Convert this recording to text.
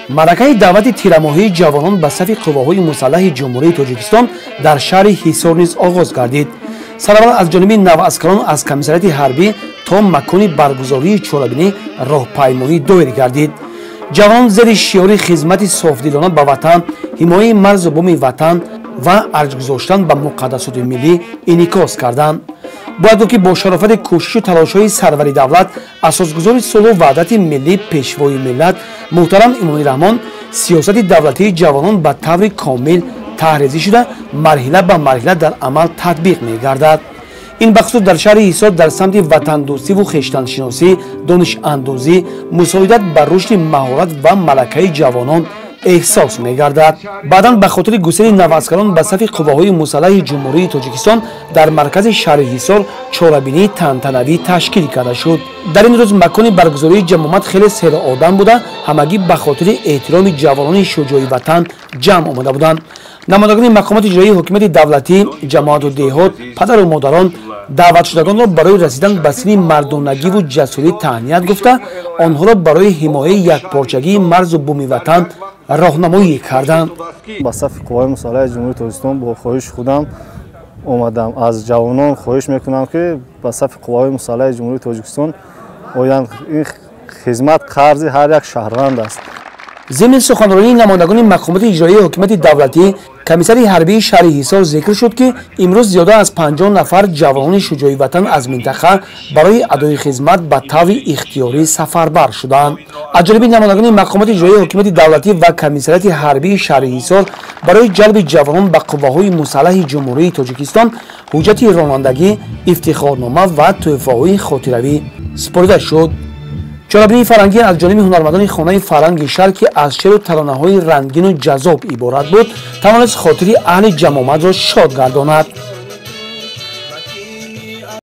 Маъракаи даъвати тирамоҳии ҷавонон ба сафи қувваҳои мусаллаҳи Ҷумҳурии Тоҷикистон дар шаҳри Ҳисор низ оғоз гардид. Сараввал аз ҷониби наваскарон аз комиссариати ҳарбӣ то макони баргузории чорабинӣ роҳпаймоӣ доир гардид. Ҷавонон зери шиори хизмати софдилона ба ватан, ҳимояи марзу буми ватан ва арҷгузоштан ба муқаддасоти миллӣ инъикос карданд. Бояд гуфт, ки бо шарофати кӯшишу талошҳои сарвари давлат, асосгузори сулҳу ваҳдати миллӣ, Пешвои миллат муҳтарам Эмомалӣ Раҳмон, сиёсати давлатии ҷавонон ба таври комил таҳрезӣ шуда, марҳила ба марҳила дар амал татбиқ мегардад. Ин бахусус дар шаҳри Ҳисор дар самти ватандӯстиву хештаншиносӣ, донишандозӣ, мусоидат ба рушди маҳорат ва малакаи ҷавонон эҳсос мегардад. Баъдан ба хотири гусели наваскарон ба сафи қувваҳои мусаллаҳи Ҷумҳурии Тоҷикистон дар маркази шаҳри Ҳисор чорабинии тантанавӣ ташкил карда шуд. Дар ин рӯз макони баргузории ҷамъомад хеле сероодам буда, ҳамагӣ ба хотири эҳтироми ҷавонони шуҷои ватан ҷамъ омада буданд. Намояндагони мақомоти иҷроии ҳокимияти давлатӣ, ҷамоату деҳот, падару модарон даъватшудагонро барои расидан ба синни мардонагиву ҷасурӣ таҳният гуфта, онҳоро барои ҳимояи якпорчагии марзу буми ватан роҳнамоӣ карданд. Ба сафи қувваҳои мусаллаҳи Ҷумҳурии Тоҷикистон бо хоҳиши худам омадам. Аз ҷавонон хоҳиш мекунам, ки ба сафи қувваҳои мусаллаҳи Ҷумҳурии Тоҷикистон оянд. Ин хизмат қарзи ҳар як шаҳрванд аст. Зимни суханронии намояндагони мақомоти иҷроии ҳокимияти давлатӣ, комиссари ҳарбии шаҳри Ҳисор зикр шуд, ки имрӯз зиёда аз 50 нафар ҷавонони шуҷои ватан аз минтақа барои адои хизмат ба таври ихтиёрӣ сафарбар шуданд. Аз ҷониби намояндагони мақомоти иҷроии ҳокимияти давлатӣ ва комиссариати ҳарбии шаҳри Ҳисор барои ҷалби ҷавонон ба қувваҳои мусаллаҳи Ҷумҳурии Тоҷикистон ҳуҷҷати ронандагӣ, ифтихорнома ва тӯҳфаҳои хотиравӣ супорида шуд. Чорабинии фарҳангӣ аз ҷониби ҳунармандони хонаи фарҳанги шаҳр, ки аз шеру таронаҳои рангину ҷаззоб иборат буд, тавонист хотири аҳли ҷамъомадро шод гардонад.